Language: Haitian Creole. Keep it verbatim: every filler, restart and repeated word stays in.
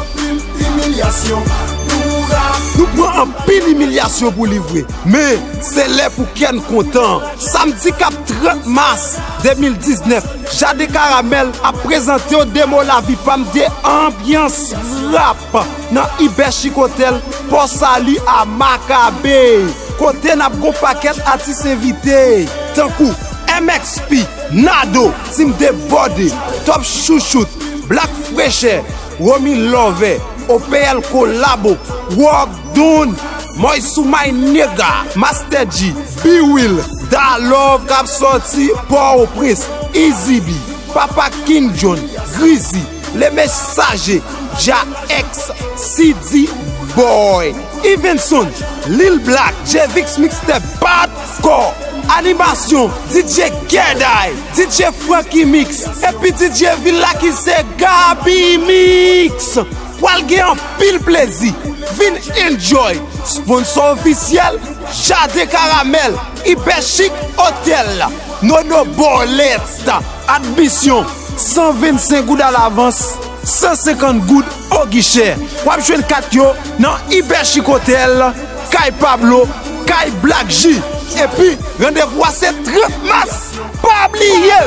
Anpil imilyasyon pou rap. Nou pran anpil imilyasyon pou li vre, men se lè pou kè n kontan. Samdi k ap trant mas de mil diznèf, Jade Karamèl ap prezante w Demo Lavi Pa M de anbyans rap nan Ibè Chikotèl, Pò Sali a Makabe, kote n ap gon pakèt atis envite, tankou M X P, Nado, Team Debòde, Top Chouchout, Black Frechè, Romy Love, O P L Kolabo, Work Done, Moy Sou My Nigga, Master G, B-Will, Da Love k ap sòti Pòtoprens, Easy B, Papa King John, Greezy, Le Messager, Jah X, C D Boy, Evenson, Lil Black, J-Vix Mixtape, Bat Kò, animasyon, D J Kèday, D J Franky Mix, epi D J vil la ki se Gaby Mix. Pral gen anpil plezi. Vin enjoy. Sponsò ofisyèl, Jade Karamèl, Ibè Chic Hotel, Nono Bòlèt. Admisyon, san vennsenk goud alavans, san senkant goud o gichè. W ap jwenn kat yo nan Ibè Chic Hotel, kay Pablo, kay Black J. Epi, randevou a se trant mas. Pa bliye!